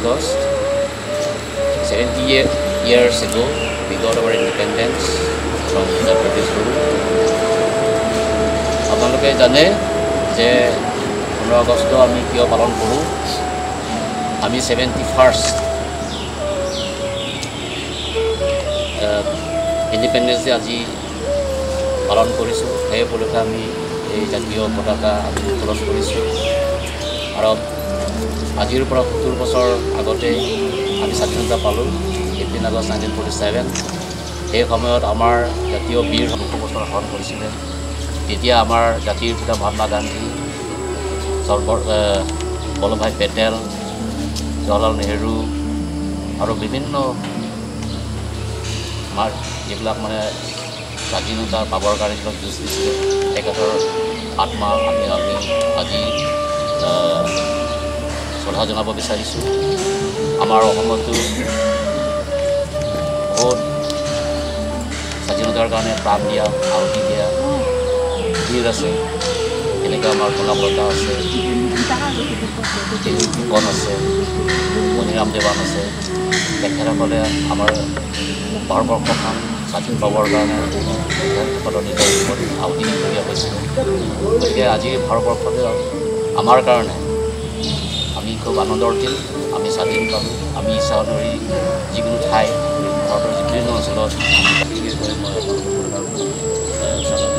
August, 70 years ago, we got our independence from the British rule. আপোনালোকে জানে যে 15 আগষ্ট আমি কিয় পালন কৰোঁ। আমি 71st independence day আজি পালন কৰিছোঁ। সেই উপলক্ষে আমি এই জাতীয় পতাকা আমি উত্তোলন কৰিছোঁ। আৰু আজিৰ পৰা 70 বছৰ আগতে আমি স্বাধীনতা পালোঁ, 15 আগষ্ট 1947। সেই সময়ত আমাৰ জাতীয় বীৰ 200 বছৰ শাসন কৰিছিলে। তেতিয়া আমাৰ জাতিৰ পিতা মহাত্মা গান্ধী, বল্লভভাই পেটেল, জৱাহৰলাল নেহেৰু আৰু বিভিন্ন আমাৰ যিবিলাক মানে স্বাধীনতা পাবৰ কাৰণে যিবিলাক যুঁজ দিছিলে, তেখেতৰ আত্মা আমি আমি আজি শ্ৰদ্ধা জনাব বিচাৰিছোঁ। আমাৰ অসমতো বহুত স্বাধীনতাৰ কাৰণে প্ৰাণ দিয়া, আহুতি দিয়া বীৰ আছে। যেনেকৈ আমাৰ কনকলতা আছে, ফুকন আছে, মণিৰাম দেৱান আছে। তেখেতসকলে আমাৰ ভাৰতবৰ্ষখন স্বাধীন পাবৰ কাৰণে তেখেতসকলৰ নিজৰ জীৱন আহুতি দিবলগীয়া হৈছিলে। গতিকে আজি ভাৰতবৰ্ষতে আমাৰ কাৰণে আমি খুব আনন্দৰ দিন, আমি স্বাধীন পালোঁ। আমি ইচ্ছা অনুসৰি যিকোনো ঠাই ভাৰতৰ বিভিন্ন অঞ্চলত আমি মই আপোনালোকক স্বাগত।